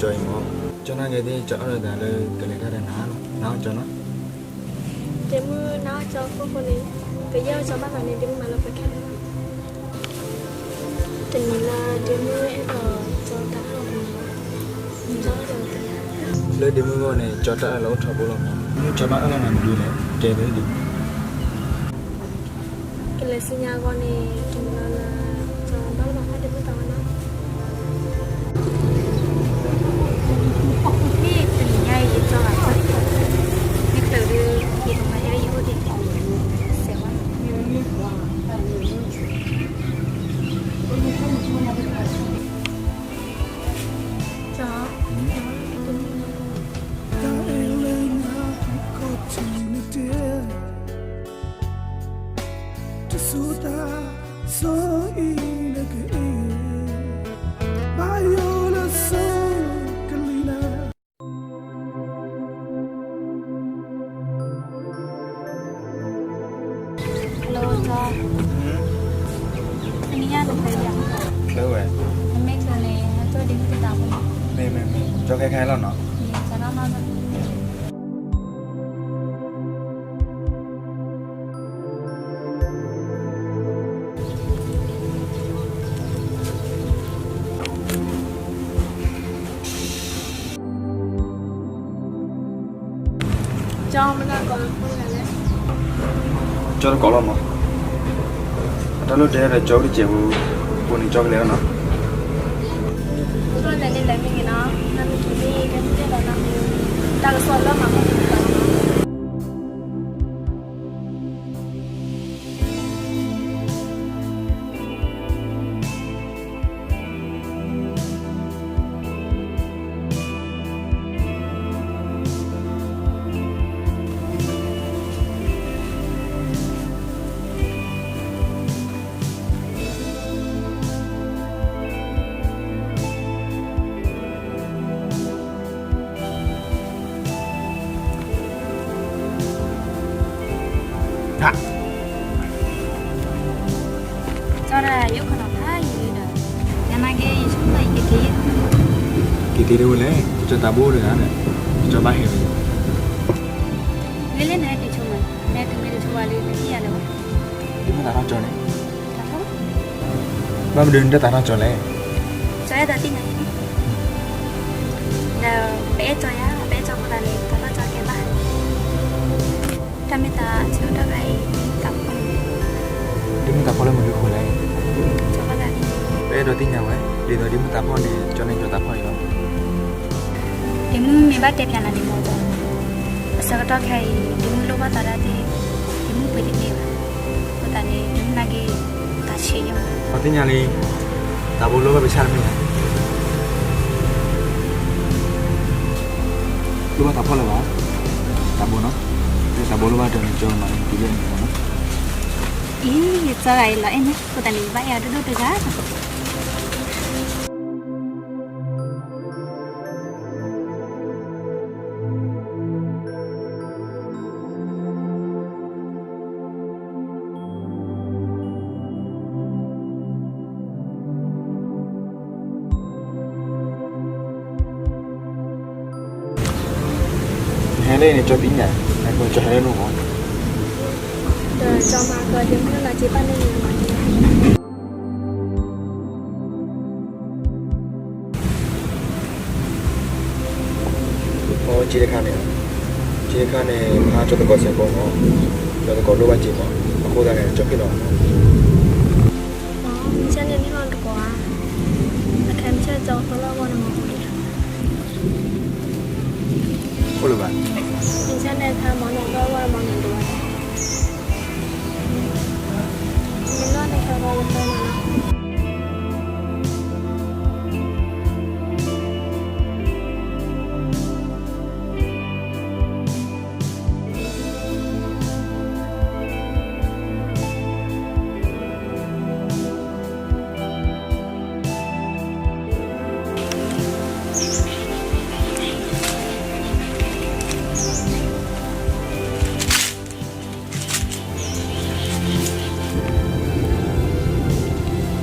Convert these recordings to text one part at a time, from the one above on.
ကၠီအံၤမး, ကၠီနာ်က့ၤသ့ၣ် ကၠီအၢၣ်လီၤသးလၢကလဲၤတၢ်ဒီးနၤလီၤ, နအီၣ်ကၠီနီၤ. ဒ့မုၣ် နအီၣ်ကၠီအဃိန့ၣ်, ပယဲၢ်အီၣ်ကၠီဘၣ်မးန့ၣ် ဒ့မုၣ်မၤလၢပှဲၤခဲလၢာ်. တနံၤလၢဒ့မုၣ်ဟဲဒီးကၠီတၢ်အၢၣ်လီၤန့ၣ်, လၢဒ့မုၣ်အဂီၢ်န့ၣ် ကၠီတၢ်အၢၣ်လီၤအိၣ်ထီဘိလီၤမး, မ့ၢ်ကၠီဘၣ်အၢၣ်လီၤနၤမနုၤလဲၣ်, တဲဒ် ကလဲၤဆူညါအဂီၢ်န့ၣ် ကမၤလၢ ကၠီဘၣ်လၢဘၣ်ဃးဒ့မုၣ်သးဝဲနီၤ. မ့ၢ်တနံၤညါအံၤ ယကၠီဂၤကၠီ, မ့ၢ်ချုးဒုး ယကမၤဟဲလၢယအိၣ်ဒံး, စဲးဝဲ ကၠီ တစိၤသးစီအံၤနကအဲၣ်, ဘၣ်ယိၣ်လၢစီကလံၤနၤ. Hello ကၠီ, တနံၤညါနချုးဒံးဧါ. ချုးဝဲ. နမ့ၢ်ချုးန့ၣ် ဟဲတိၢ်ဒ့မုၣ်တသးဖိ. မ့ၢ်မ့ၢ်မ့ၢ်, ကၠီခဲခါလီၤနီၤ. မ့ၢ်ကၠီနီၢ်နီၢ်လီၤ. ကၠီမနုၤကိးလၢဖိတဂၤလဲၣ်. ကၠီတကိးလီၤမး. အတၢ်လိၣ်တဲဒီးကၠီအိၣ်တစဲးဖိ, အဃိန့ၣ်ကၠီကလဲၤလီၤနီၤ. ကၠီလဲၤန့ၣ်လဲၤမ့ၢ်ဂ့ၤနီၤ, နမ့ၢ်က့ၤမ့ၢ်ကဲမ့ၢ်ကဲလီၤနီၤ, တၢ်ကစီၣ်လၢမၤမ့ၢ်ကဲလီၤနီၤ. ကၠီဒၣ် ယအိၣ်ခိးနီၤဖးယံာ်လံဒီး, ယနာ်က့ၤယဆိကမိၣ်ယကက့ၤ, က့ၤတ့ၢ်တဝဲလဲၣ်, ကၠီတၢ်ဘိတဂၤဒီး, ကၠီဘၣ်ဟဲဝဲ, လၢလၢနဟဲက့ၤဆိမး, နဟဲတုၤမ့ၢ်တဆိဘၣ်လၢနဟံၣ်ယၤလၢၤဘၣ်. ဒ့မုၣ်သးထီၣ်ကၠီန့ၣ်, ဘၣ်မနုၤနတသးထီၣ်ကၠီလဲၣ်. ကၠီအဲၣ်ဒိးသ့ၣ်ညါယၤန့ၣ်, ဒီးပအဲၣ်ကၠီယၤ, ပအဲၣ်ကၠီဖိသးန့ၣ် သးထီၣ်ကၠီကဲဘၣ်, တၢ်မ့ၢ်သးဆၢကတီၢ်ခါအံၤ သးဖီၣ်န့ၣ်, ဒ့မုၣ်သးဖီၣ်လၢမနုၤအဃိလဲၣ်. ကၠီဘၣ်သးန့ၣ်, ပအဲၣ်ဒိးသ့ၣ်ညါဝဲ, ဒ်သိးဒ့မုၣ်သးဖီၣ်န့ၣ် ကၠီန့ၣ်ကၠီသးဖီၣ်အံၤလီၤ. ဒ့မုၣ်မ့ၢ်ဘၣ်တဲပျးနၤန့ၣ်မ့ၢ်, အဆၢကတီၢ်ခဲအံၤ ဒ့မုၣ်လိၣ်ဘၣ်သးဒၣ်သ့, ဒ့မုၣ်ပှ့ၤတန့ၢ်ဘၣ်, အဃိသတးန့ၣ် ဒ့မုၣ်နာ်က့ၤ သးဆံးယဲၢ်မး. ပှၤသ့ၣ်ညါလံ, သးဘိလိၣ်ဘၣ်ပဆၣ်တမ့ၢ်ဧါ, လိၣ်ဘၣ်သးဖီၣ်လၢၤဘၣ်, သးဘိနီၤ, သးဘိလိၣ်ဘၣ်ဒီးနကၠီမၤလၢနတုၤလၢနမၤနီၤ. အံၤ ယကၠီဂၤအံၤလီၤအဲၣ်န့ၣ် အဃိသတးန့ၣ် ယဘၣ်အဲၣ်အီၤဒိၣ်ဒိၣ်တဂၤ. နဟဲလၢန့ၣ် ကၠီသ့ၣ်ညါ, နကၠီဟဲလၢနအိၣ်မး, ဒီးကၠီမၤကဒ့မုၣ်လၢက့ၤဘၣ်န့ၣ်န့ၣ်မၤန့ၣ် အိၣ်က့ၤတခါန့ၣ်, က့ၤတခါန့ၣ် မဟါကၠီသကိးစဲးဖိမး, ကၠီသကိးလိၣ်ဘၣ်က့ၤမး, အဃိသတးန့ၣ် ကၠီဟ့ၣ်လီၤမး. မ့ၢ်ဆၣ်န့ၣ် န့ၢ်လီၤတကိးဧါ, အခါမ့ၢ်ဆၣ်ကၠီဖိလီၤဂီၢ်န့ၣ်မၤအိၣ်လံ, အိၣ်လၢၤဘၣ်, မ့ၢ်ဆၣ်န့ၣ်အခါမၤန့ၣ်လီၤဂီၢ်မၤန့ၣ်ဒိၣ် မ့ၢ်လီၤန့ၣ် ကၠီဖိလၢဖဲမၤလီၤ.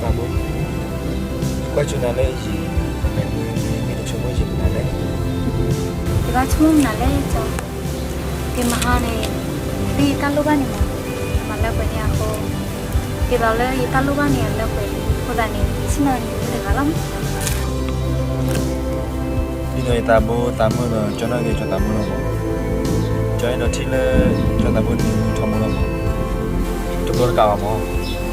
ပှၤဘိ, ကွၢ်ကၠိနၤလၢယံၤ, မ့ၢ်မ့ၢ်မ့ၢ်တဆိကမိၣ်ယံၤမနုၤ ဆိကမိၣ်မနုၤလဲၣ်ကၠီ, က့ၤမဟါန့ၣ် ဒ်ယတၢ်လိၣ်ဘၣ်န့ၣ်မး, မၤလၢပှဲၤန့ၣ်အဃိ, ဒ်သိးလၢယတၢ်လိၣ်ဘၣ်န့ၣ်အလၢပှဲၤအဃိသတးန့ၣ် ဆ့ၣ်နီၤန့ၣ်တဂၤလီၤမး. ဒ်သိးယသးဘိသးမုၣ်ဒီး ကၠီနီၣ်ဂ့ၤကၠီသးဘိလီၤမး, ကၠီအဲၣ်ဒိးထံၣ်လၢ ကၠီသးဘိန့ၣ် ထီဘိလီၤမး, တဘျီတကးဘၣ်မး,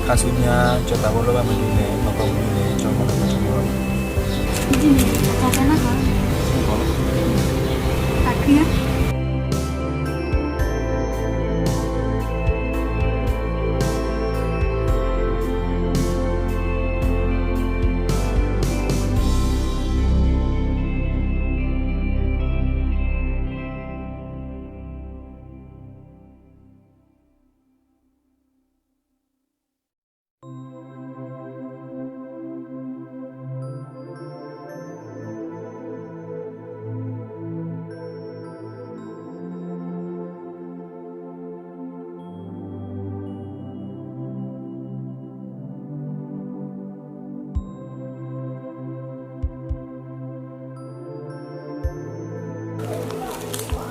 ခါဆူညါ ကၠီသးဘိလိၣ်ဘၣ်မနုၤလဲၣ် မၤကီမနုၤလဲၣ် ကၠီမၤလၢပှဲၤထီဘိလီၤမး.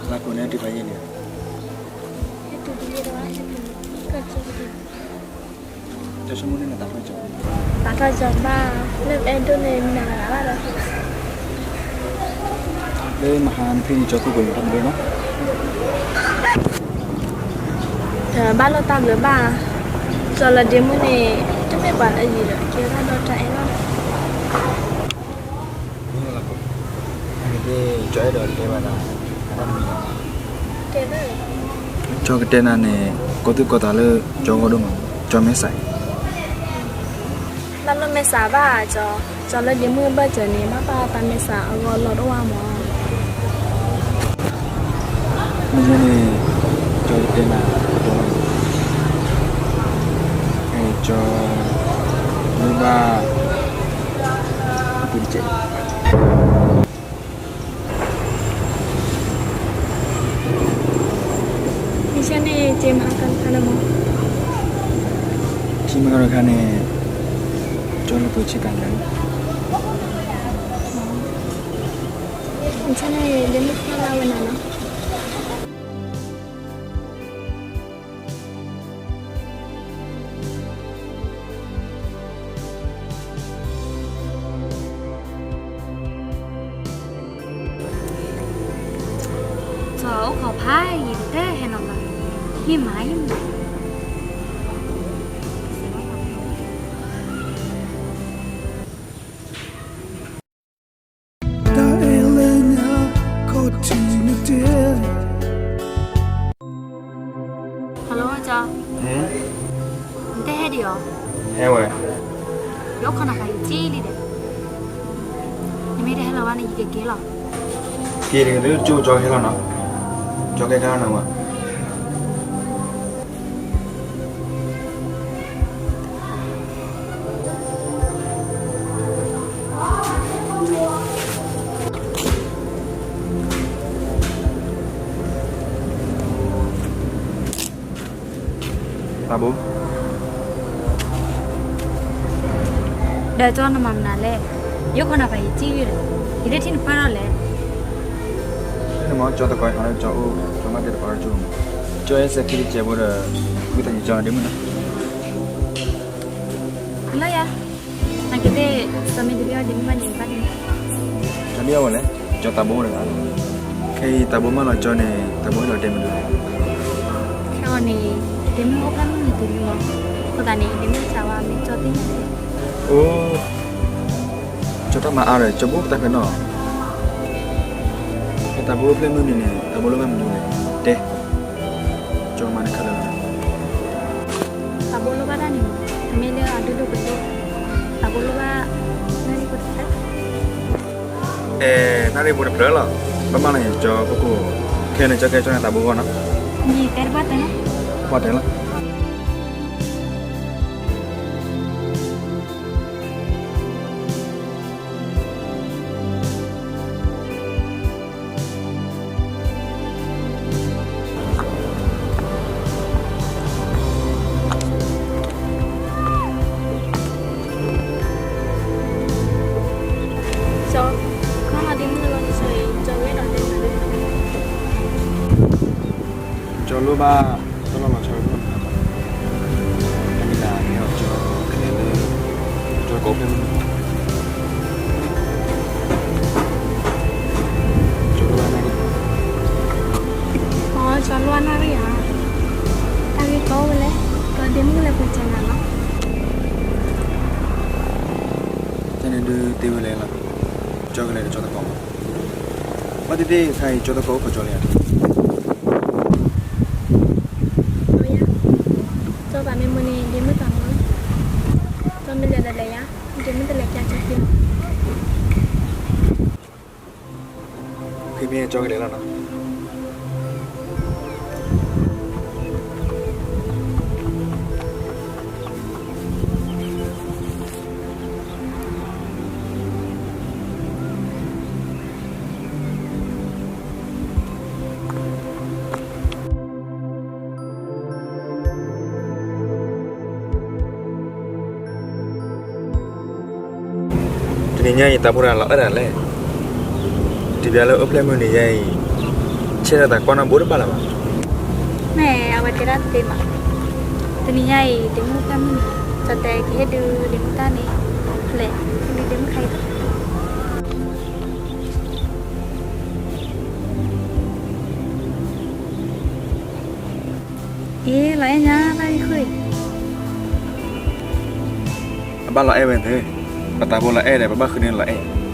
လၢကိးန့ၣ်တုၤဖးယံာ်န့ၣ်, တၢ်ဆိကမိၣ်န့ၣ်နသးထီၣ်ကၠီ, သးထီၣ်ကၠီဘၣ်, လၢအဲၣ်ဒိးန့ၣ်မနုၤဂၤဘၣ်ဒီး, လၢမဟါနဖံန့ၣ် ကၠီခိၣ်ကွဲးန့ၣ်တၢ်ဘျုးနီၤ, ဘၣ်လိာ်တၢ်ဘျုးဘၣ်, ကၠီလၢဒ့မုၣ်န့ၣ် တမ့ၢ်ပှၤလၢအယံၤဒီး ကဲထီၣ်ဒီးတၢ်အဲၣ်လီၤ. ကၠီအဲၣ်ဒိးတဲဘၣ်နၤ, ကၠီကတဲနၤန့ၣ် ကီၢ်သူၣ်ကီၢ်သးလၢကၠီဂီၢ်ဒိၣ်မး, ကၠီမဲာ်ဆှး, ဘၣ်လိာ်မဲာ်ဆှးဘၣ်ကၠီ, ကၠီလၢဒ့မုၣ်ဘၣ်စၢၤန့ၣ် ဘၣ်ပာ်တၢ်မဲာ်ဆှးအဂီၢ်လီၤဒိၣ်ဝါမး. မ့ၢ်န့ၣ် ကၠီကတဲနၤ, ကၠီ, ကၠီလိၣ်ဘၣ်အပူၤတကဲး, မ့ၢ်ဆန့ၣ်က့မဟါကခါန့ၣ်မး, ထံမဟါကခါန့ၣ် ကၠီလၢပှဲၤဆ့ကၤညါလံ, မ့ၢ်ဆန့ၣ် ဒ့မုၣ်ဖျါလၢဝဲနၤနီၤ. ကၠီအိၣ်ခိးဖးယံာ်တဟဲနီၤဘၣ်, မ့ၢ်မၤယံာ်မး. ဟဲလီၤကၠီ, နတဟဲဒံးဧါ, ဟဲဝဲ, ယအိၣ်ခိးနၤဖးယံာ်လံဒီး, နမ့ၢ်တဟဲလီၤဘၣ်န့ၣ် ယကက့ၤလီၤ. က့ၤတက့ၤလၢကၠီကဟဲလီၤနီၤ, ကၠီကဟဲလီၤနီၤဝဲ. သးဘိ, ဒီးကၠီနမၤမနုၤလဲၣ်, ယအိၣ်ခိးနၤဖးယံာ်လံဒီး, ယတထံၣ်နပၢ်ထီၣ်လဲၣ်. မ့ၢ်န့ၣ်မး ကၠီသကိးဟးလၢကၠီအိၣ်, ကၠီမ့ၢ်တဲတပၤဒီးကၠီ, ကၠီအဲၣ်စဲးခံတစဲးဖိဒီး, ဝံသးစူၤကၠီဒ့မုၣ်နီၤ. လၢယၤ, နကသ့ၣ်, စီၤမ့ၢ်တဘၣ်အီၣ်ဒ့မုၣ်ဘၣ်န့ၣ်ဘၣ်န့ၣ်, တၢ်ဒ်အဝဲလဲၣ်, ကၠီသးဘိတဂၤ, ခဲအံၤသးဘိမၢလီၤကၠီန့ၣ် သးဘိအဲၣ်ဒိးတဲမနုၤလဲၣ်. ခဲအံၤန့ၣ် ဒ့မုၣ်အိၣ်ဖျဲၣ်မုၢ်နံၤတုၤလံမး, အဃိသတးန့ၣ် ဒ့မုၣ်စံးဝဲမ့ၢ်ကၠီသ့ၣ်ညါ, အိ, ကၠီတၢ်မၤအါဒီး ကၠီဘိပတၢ်ဖဲနီၤ. ဖဲသးဘိအိၣ်ဖျဲၣ်မုၢ်နံၤန့ၣ် သးဘိလိၣ်ဘၣ်မနုၤလဲၣ်, တဲ, ကၠီမၤန့ၣ်ခါလၢာ်လီၤ. သးဘိလိၣ်ဘၣ်တၢ်န့ၣ်, မ့ၢ်လၢအဒိၣ်ဒိၣ်ပှဲၤပှဲၤ, သးဘိလိၣ်ဘၣ်, နၣ်ရံၣ်ဖိတဖျၢၣ်, အဲ, နၣ်ရံၣ်ဖိတဖျၢၣ်လီၤ. ဘၣ်မၤလီၤန့ၣ် ကၠီဖိကိၣ်, ခဲန့ၣ် ကၠီကဲကၠီန့ၣ်သးဘိဂီၢ်နီၤ. ယတဲတဘၣ်တဲလီၤ, ဘၣ်တဲလီၤ. ကၠီ, မၤလီၤဒ့မုၣ်လီၤကၠီအံၤ ကၠီဝဲဒီးတဲမနုၤလဲၣ်. ဘၣ် တၢ်လီၢ်လီၤဆီဝဲမုၢ်နီၤ, တၢ်မ့ၢ်တၢ်ကဲအီၤကၠီကလဲၤလၢ ကၠီတကိးဖျၢၣ်မုၢ်နီၤ, ကၠီလိၣ်အနၣ်ရံၣ်, အီ ကၠီလိၣ်အနၣ်ရံၣ်ဧါ, တၢ်ဂ့ၢ်ကီဝဲလဲၣ်, ကီဒ့မုၣ်လဲၤပူၤကၠီနၤလီၤ, တၢ်န့ၣ်ဒုးတ့ဝဲလဲၣ်လီၤ, ကၠီကလဲၤဒီးကၠီတကိးမး, ဘၣ်သ့ၣ်သ့ၣ်ခါအံၤကၠီတကိးအိၣ်ခိးကၠီလံဧါ ကၠီဘၣ်မ့ၢ်မုၢ်န့ၣ် ဒ့မုၣ်သးမုၢ်, ကၠီမ့ၢ်လဲၤဒီးလဲၤယါ, ဒ့မုၣ်တလဲၤပျၢ်ကၠီသ့လီၤ, ဖဲမ့ၢ်ကၠီကလဲၤလီၤနီၤ. တနံၤညါအံၤ သးဘိတဂၤလီၤအဲၣ်ဒၣ်လဲၣ်, တဘျီလၢအိၣ်ဖျဲၣ်မုၢ်နံၤယါအံၤ, ဆဲးထီၣ်သးကွၢ်နီၣ်ဘိတဘၣ်လၢၤဘၣ်. မ့ၢ်အဝဲတဲဒၣ်သ့မး, တနံၤညါအံၤ ဒ့မုၣ်ဖျဲၣ်မုၢ်နံၤ, ကၠီတဲကဟ့ၣ်ဒုးဒ့မုၣ်တၢ်န့ၣ်, လဲၤ, ဒုးဒ့မုၣ်ခါအံၤ အ့ လီၤအဲၣ်ညါဘၣ်ဃုအံၤ, အဘၣ်လီၤအဲၣ်ဝဲသ့, ပသးဘိလီၤအဲၣ်ဒီး ပဘၣ်ဃုန့ၣ်လီၤအဲၣ်.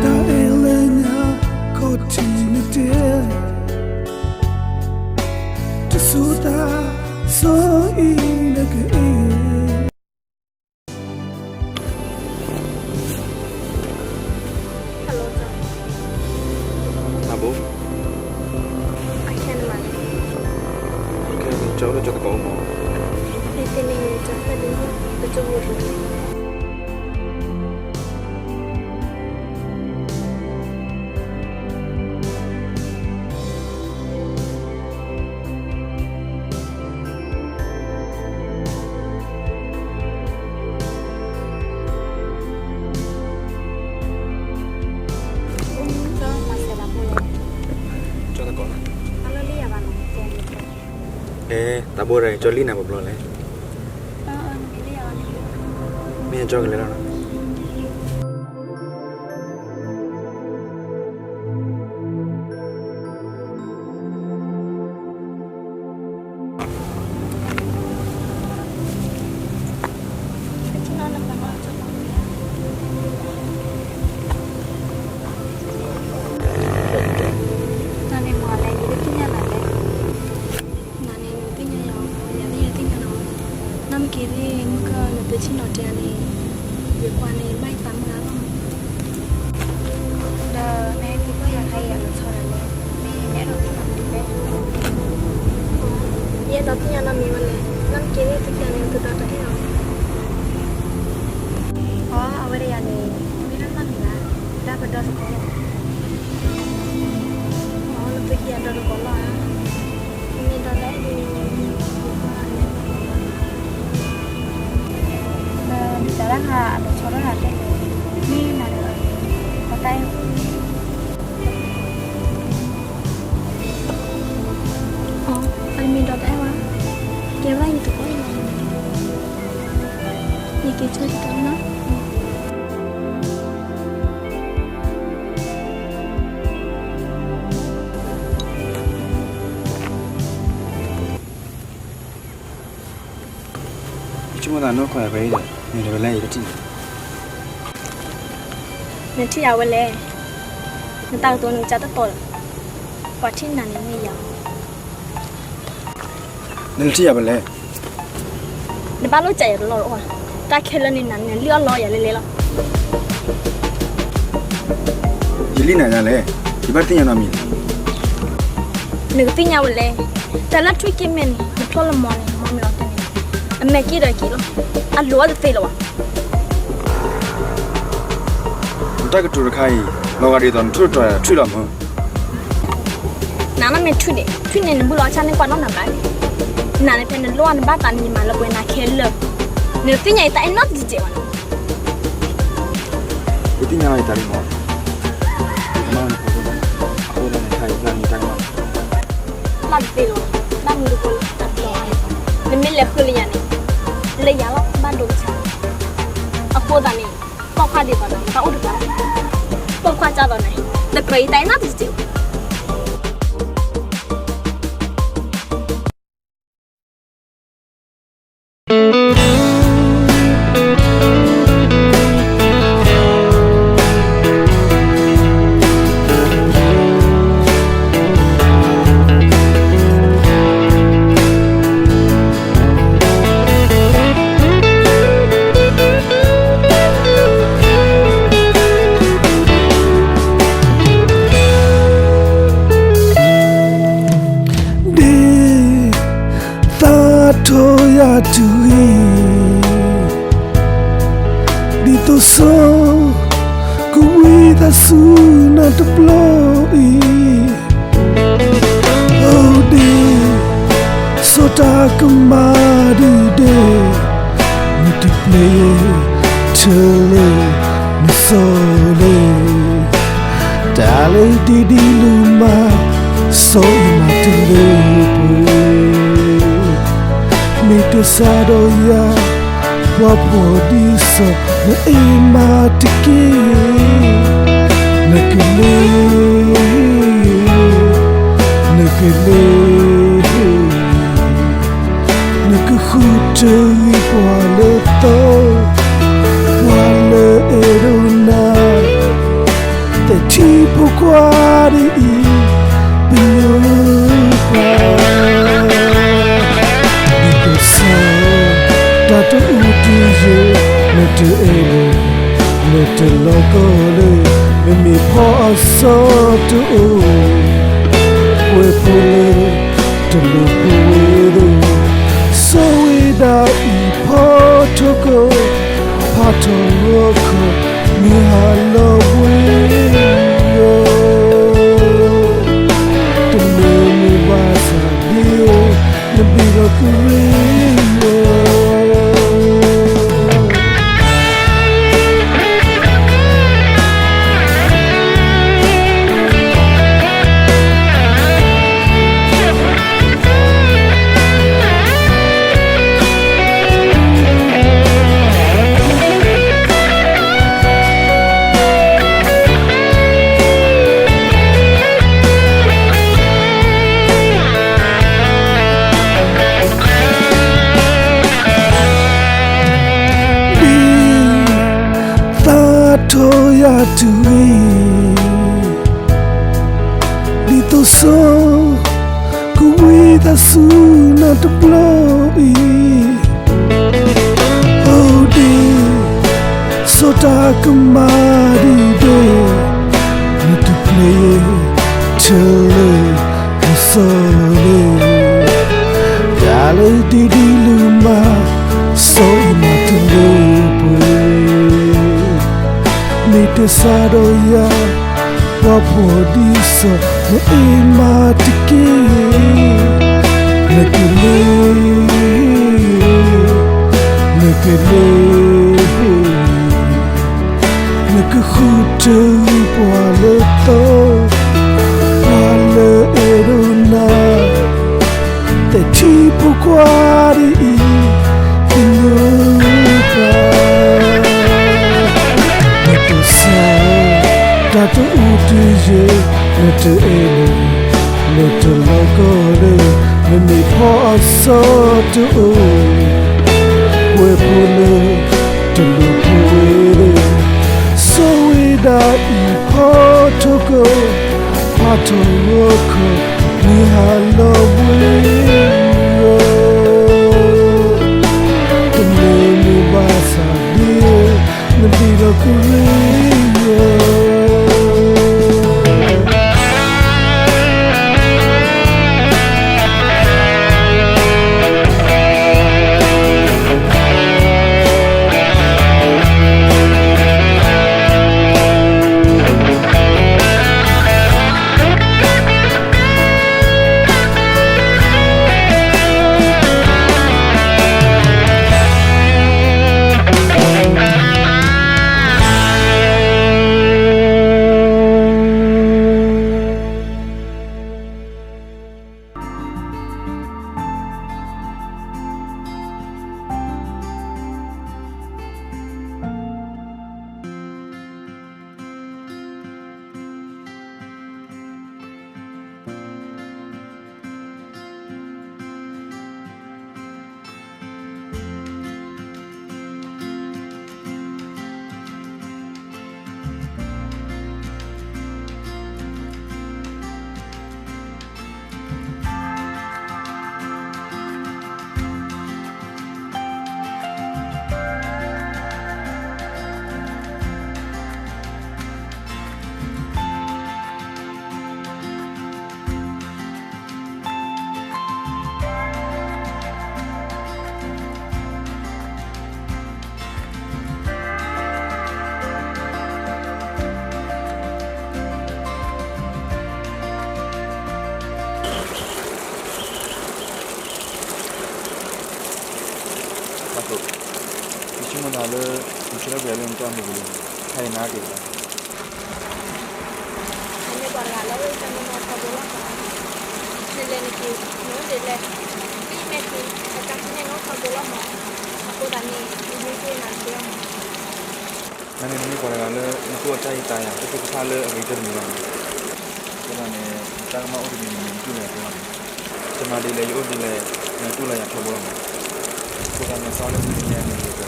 တၢ်အဲၣ်လၢညါ ခီၣ်ထံးနတဲ, တဆိသး, စီၤအံၤနကအ့ၣ် Hello သးဘိ, အခဲနမၤလဲၣ်, အခဲနကၠီအိၣ်လၢကၠီတကိးအိၣ်မး, ဖဲန့ၣ်ကၠီဖျဲၣ်ဒုး ပကၠိဖိတဂၤ ကၠီတကိးလီၤ, အဲ သးဘိတဂၤအံၤ ကၠီလံၣ်နၤပဘျီလဲၣ်, မ့ၢ်ကၠီကလဲၤလီၤနီၤ. နန့ၣ်မၤလဲၣ် ယတသ့ၣ်ညါနၤလဲၣ်, နန့ၣ်နသ့ၣ်ညါယၤ, ယၤန့ၣ်ယသ့ၣ်ညါနၤ, နီၢ်မ့ၢ်က့ၤန့ၣ် မုၢ်ကနၢ်သုဆ့ၣ်နီၤတဲန့ၣ်, ယကွၢ်န့ၣ် ဘၣ်ယသးမုာ်အါလီၤ. ဒီးနဟဲက့ၤကွၢ်ယၤခါအံၤ အလီၤဆီဒၣ်လဲၣ်, မ့ၢ်နအဲၣ်ဒိးသ့ၣ်ညါမနုၤလဲၣ်. ယအဲၣ်ဒိးသ့ၣ်ညါနီၢ်မ့ၢ်ဝဲလဲၣ်, နီၢ်မ့ၢ်က့ၤန့ၣ် သုကန့ၣ် သုဒီးတအဲၣ်လီၤ. အီ အဝဲဒၣ်ယၤန့ၣ် မ့ၢ်ဒၣ်နီၢ်မ့ၢ်ဘၣ်, ဒၣ်ပဒီသကိးလီၤ. အီ လၢသုခံဂၤဒီသကိးလီၤဧါ. မ့ၢ်ဒီးလဲၣ်ဒ်န့ၣ်, ဒီးဒ်တၢ်တခါအလီၤဆီဒၣ်တၢ်တဲလဲၣ်, မ့ၢ်နၤဒီး ပတၢ်အဲၣ်, အီ အမ့ၢ်ဒီးတအဲၣ်ဝဲ, ကဲဝဲဒၣ်ယသကိးလီၤ, ယက့ၤဆိကတၢၢ်နီၤ. ဆိကမိၣ်သးနီၢ်ခိၣ်ဖဲအံၤဒီး မ့ၢ်တဝဲလဲၣ် ယတထံၣ်န့ၣ်, နထံၣ်ယၤဝဲလဲၣ်, နတၢ်ကတိၤနကစၢ်တတီၤ, ပှၤထံၣ်နၤန့ၣ်မ့ၢ်ယၤ နထံၣ်ယၤဝဲလဲၣ်, နဘၣ်လိၣ်စးယၤတလီၢ်လီၤ, တၢ်ခဲလၢာ်န့ၣ်နၤန့ၣ် လံၣ်အီၣ်လီယၤလဲၣ်လဲၣ်လီၤ. ယလံၣ်နၤဒ်လဲၣ်, ယဘၣ်သ့ၣ်ညါနီတမံၤလဲၣ်. နကသ့ၣ်ညါဝဲလဲၣ်, တၢ်လၢထွံၣ်က့မဲာ်န့ၣ် နဖျီၣ်လၢမီန့ၣ် မီမ့ၢ်လီၤတဲာ်န့ၣ်, အမဲာ်က့ဒီးက့လီၤ, အလိၤအတသ့လၢၤဘၣ်. နတၢ်ကတိၤတခါအံၤ လီၤဂာ်ဒ်သိးနထိၣ်တတြီၤထွံၣ်လီၤမၢ်. နၤနီၢ်မ့ၢ်ထွံၣ်န့ၣ်, ထွံၣ်န့ၣ်နဘုၣ်လီၤအဆၣ်န့ၣ်ကွၢ်နီၣ်နၤဘၣ်န့ၣ်, နၤန့ၣ်ဖဲနလိၣ်နဘၣ်သးန့ၣ် ယမၤလၢပှဲၤနၤခဲလၢာ်, နတသ့ၣ်ညါအံၤတၢ်အဲၣ်နီတစဲးဘၣ်န့ၣ်. ယသ့ၣ်ညါအံၤတၢ်လံမီ, ယကမၣ်နဖိဒိၣ်, အဃိသတးန့ၣ် တခါအံၤယသ့ၣ်ညါအံၤတၢ်ကမၣ် ဘၣ်တသ့လီၤ, ဘၣ်မနုၤတဃိလၢတၢ်တဘျီအံၤ, နမ့ၢ်လဲၤဃုလၢယၤန့ၣ်, လၢယၤလီၤ ဘၣ်ဒိကဆါ, အဃိသတးန့ၣ်, ပိာ်ခွါဒ်သိးနၤ နဘၣ်အိၣ်တဂၤ, ပိာ်ခွါဒ်သိးနၤ, နကြၢးယတၢ်အဲၣ်နီတစဲး ဒ် သးထီၣ်ယၤတဂ့ၤ, ဒ်သိးစီၤ ကဝံသးစူၤနၤတဘျီအံၤ, အိၣ်ဒ် စီၤတၢ်ကမၣ်ဒုၣ်ဒဲး, မ့ၢ်တပျဲ ထၢလၢနစီၤလၢ တၢ်လၢဒ်ဒ်လူၤမၤ စီၤအံၤမၤတလၢပှဲၤ, မ့ၢ်တစးဒီးယၤ ပှၤဖှီၣ်ဒ်စီၤ နအဲၣ်မၤတက့ၢ်, နကလဲၤ နကလဲၤ နကဃုထၢဂ့ၤပှၤလၢသီ, ပှၤလၢအဲၣ်ဒိးနၤ, သထံဖိခွါဒ်အံၤ, ပညိၣ်ပှၤ, ဒ်သိးစီၤ တၢ်တအိၣ်တယၢၤ, နတအဲၣ်လၢ နတလီၤကီလၢ နမ့ၢ်ဖီအစီၤတအိၣ်, ပှဲၤဖိလၢ တလိၣ်ဖိဝဲသ့ၣ်, စီၤဝဲဒၣ်အံၤဖီထိၣ်ကီၢ်, ဖးထီၣ်ဂီၤခီၣ် မ့ၢ်ဟးလီၤဝဲလီၤ, တမ့ၢ်မ့ၢ်ဘၣ်ဆၣ်ဒ် နဘ့ၣ်လီၤကရ့လီၤ. ဒ် သးထီၣ်ယၤတဂ့ၤ, ဒ်သိးစီၤ ကဝံသးစူၤနၤတဘျီအံၤ, အိၣ်ဒ် စီၤတၢ်ကမၣ်ဒုၣ်ဒဲး, မ့ၢ်တပျဲ ထၢလၢ နစီၤလၢ တၢ်လၢဒ်ဒ်လူၤမၤ စီၤအံၤမၤတလၢပှဲၤ, မ့ၢ်တစးဒီးယၤ ပှၤဖှီၣ်ဒ်စီၤ နအဲၣ်မၤတက့ၢ်, နကလဲၤ နကလဲၤ နကဃုထၢဂ့ၤပှၤလၢသီ, ပှၤလၢအဲၣ်ဒိးနၤ, သထံဖိခွါဒ်အံၤ, ပညိၣ်ပှၤ, နတစၢ တၢ်တအိၣ်တယၢၤ, နတအဲၣ်လၢ နတလီၤကီလၢ နမ့ၢ်ဖီအစီၤတအိၣ်, ပှဲၤဖိလၢ တလိၣ်ဖိဝဲလၢ စီၤဝဲဒၣ်အံၤဖီထိၣ်ကီၢ်, ဖးထီၣ်ဂီၤခီၣ် မ့ၢ်ဟးလီၤဝဲလီၤ, တမ့ၢ်မ့ၢ်ဘၣ်ဆၣ်ဒ် နဘ့ၣ်လီၤကရ့လီၤ. တၢ်သိး, ယဆိကမိၣ်သးလၢ နဆၢထၢၣ်ပှဲၤလၢနတၢ်အိၣ်မူပူၤလံ, ဟဲအံၤနၤတ့ၢ်လီၤ. အမ့ၢ်ပှၤတဂၤလၢအိၣ်တၢ်မ့ၢ်နီၢ်ထီဘိလီၤမး, နလဲၤနက့ၤ နအိၣ်ဒ်လဲၣ်, မ့ၢ်မဲာ်ချံ အတၢ်ဖဲန့ၣ်နီၢ်ထီဘိလီၤမး, အဃိသတးန့ၣ် ယမ့ၢ်တ့ၢ်နၤတသ့လီၤမး. နန့ၣ်နမ့ၢ်ပှၤတဂၤလၢ နသူၣ်အီၣ်တၢ်အံၤတၢ်ယၤ သ့ၣ်သ့ၣ်ဖးဖးလၢအဂ့ၤတမံၤလီၤမး. အဃိသတးန့ၣ် နတၢ်ကမၣ်အိၣ်တမံၤန့ၣ် နတူၢ်လိာ်ယၤတသ့လီၤမး. ယမၤဒ်လဲၣ်ယအိၣ်ဒ်လဲၣ် နတူၢ်လိာ်ယၤထီဘိလီၤမး. အဃိသတးန့ၣ် တၢ်လၢမနုၤလဲၣ်န့ၣ် ယ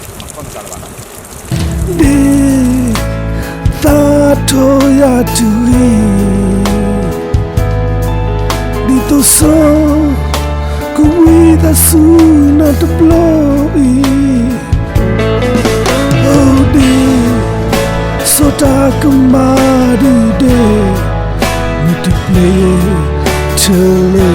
ကမၤခီၣ်နသးလၢၤဘၣ်နီၤ. ဒ်သးထီၣ်ယၤတဂ့ၤ, ဒ်သိးစီၤ ကဝံသးစူၤနၤတဘျီအံၤ, အိၣ်ဒ် စီၤတၢ်ကမၣ်ဒုၣ်ဒဲး, မ့ၢ်တပျဲ ထၢလၢ